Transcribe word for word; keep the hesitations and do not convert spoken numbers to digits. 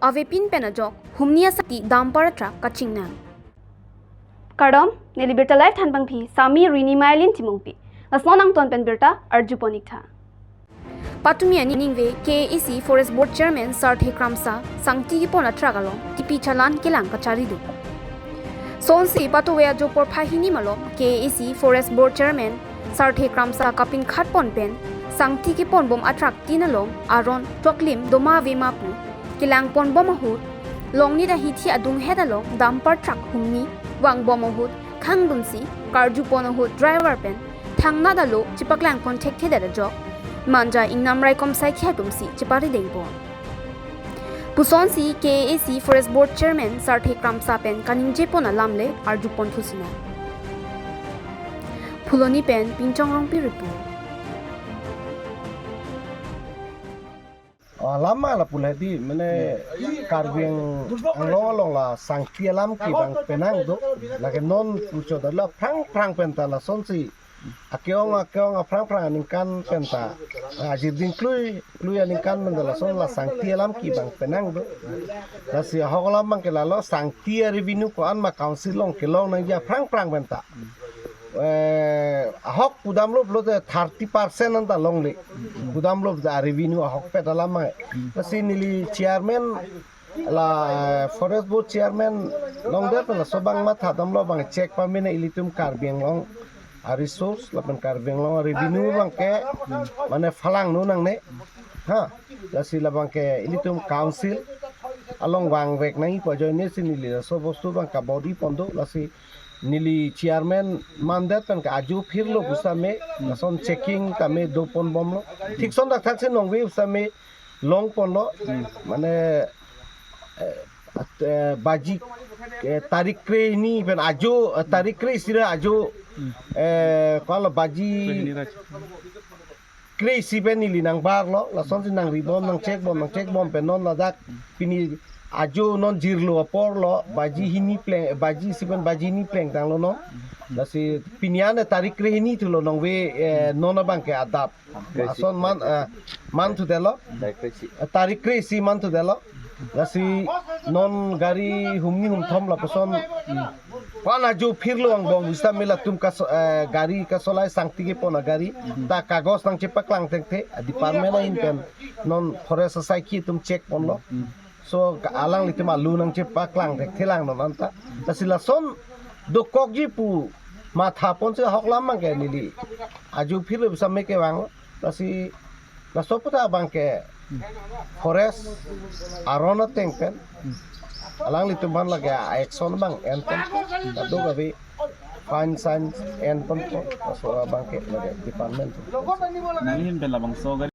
avepin pen ajok humni asangti dumper truck kachingnang. Kardom, neli birta live thanbangpi Sami Rini Mailin Timungpi. Lason angton pen birta arjupon iktha. Patumi aningve K A A C Forest Board Chairman Sarthe Kramsa sangti kepon a-truck along tipi chalan kelang kachari do. Sonsi patumi ajo porphai hini malom K A A C Forest Board Chairman Sarthe Kramsa kapinkhat pon pen sangti kepon bom a-truck tin along aron toklim doma ave ma pu kelang pon bom ahut, longnit ahithi adunghet along dumper truck humni vang bom ahut khangdunsi karju pon ahut driver pen thangnat alo chepaklang pon thekthedet ajok manja ingnam raikom saikhi atumsi cheparideng pon pusonsi K A A C Forest Board Chairman Sarthe Kramsa pen kaningje pon alam le arju pon thusina. Phuloni pen Pinchong Rongpi report. Oh, lama la pulai di, mane Karbi Anglong along la sangti alam kebang penang do, lake non pucho dala phrang phrang penta lasonsi. Akeong akeong aphrang phrang aningkan penta. Ah, jirding klui, klui aningkan penta lason la sangti alam kebang penang do. Lasi ahok alam abangke lalo sangti a-revenue ko-an ma council along kelong nangji aphrang phrang penta. Eh, ahok pudamlo pulote thirty percent anta longle. Pudamlo pulote a-revenue ahokpet alam abang. Lasi neli chairman la, eh, Forest Board Chairman longdet pen laso abang matha damlo abang check pamene ilitum Karbi Anglong a-resource lapen Karbi Anglong a-revenue abangke mane phalang no nangne. Ha, lasi labangke ilitum council along vangvek nangji pu ajoine si neli laso bostu abang kabor-i pon do, lasi neli chairman mandet pen ke ajo phirlo pusitame, lason checking tame do pon bomlo. Thik son dak thak si nongve pusitame long ponlo. Hmm. Mane, eh, at-, eh, baji, eh, tarik kre-hini pen ajo, eh, tarik kre-isi ra ajo, Hmm. eh, ko-an lo baji Kre-hini ra. Kre-isi pen neli nangbarlo, lasonsi nangri bom, nang check bom, nang check bom pen non ladak pini ajo non jirlo aporlo, baji hini pleng, baji isi pen baji hini plengtanglo non. Lasi pini ane tarik kre-hini thulo nongve, eh, non abangke adap. Kre-isi. Ason man, eh, man thudetlo. Tarik kre-isi. Eh, tarik kre-isi man thudetlo. Lasi non gari humni humthom lapuson. Ko-an ajo phirlo angbong pusitame latum kaso-, eh, gari kasolai sangti kepon agari. Ta kagos nangchepaklang thekthe, department ahin pen non forest asaikhi atum check ponlo. So, ka-, alanglitum alu nangchepaklang thekthelang non anta. Lasi lason dokokji pu matha ponsi ahok alam abangke neli ajo phirlo pusitame kevang. Lasi laso aputhak abangke forest aron ateng pen alanglitum aphan lake action abang en pon, kadokave fine sign en ponpo, laso abangke lake department. Nanghin pen labangso gari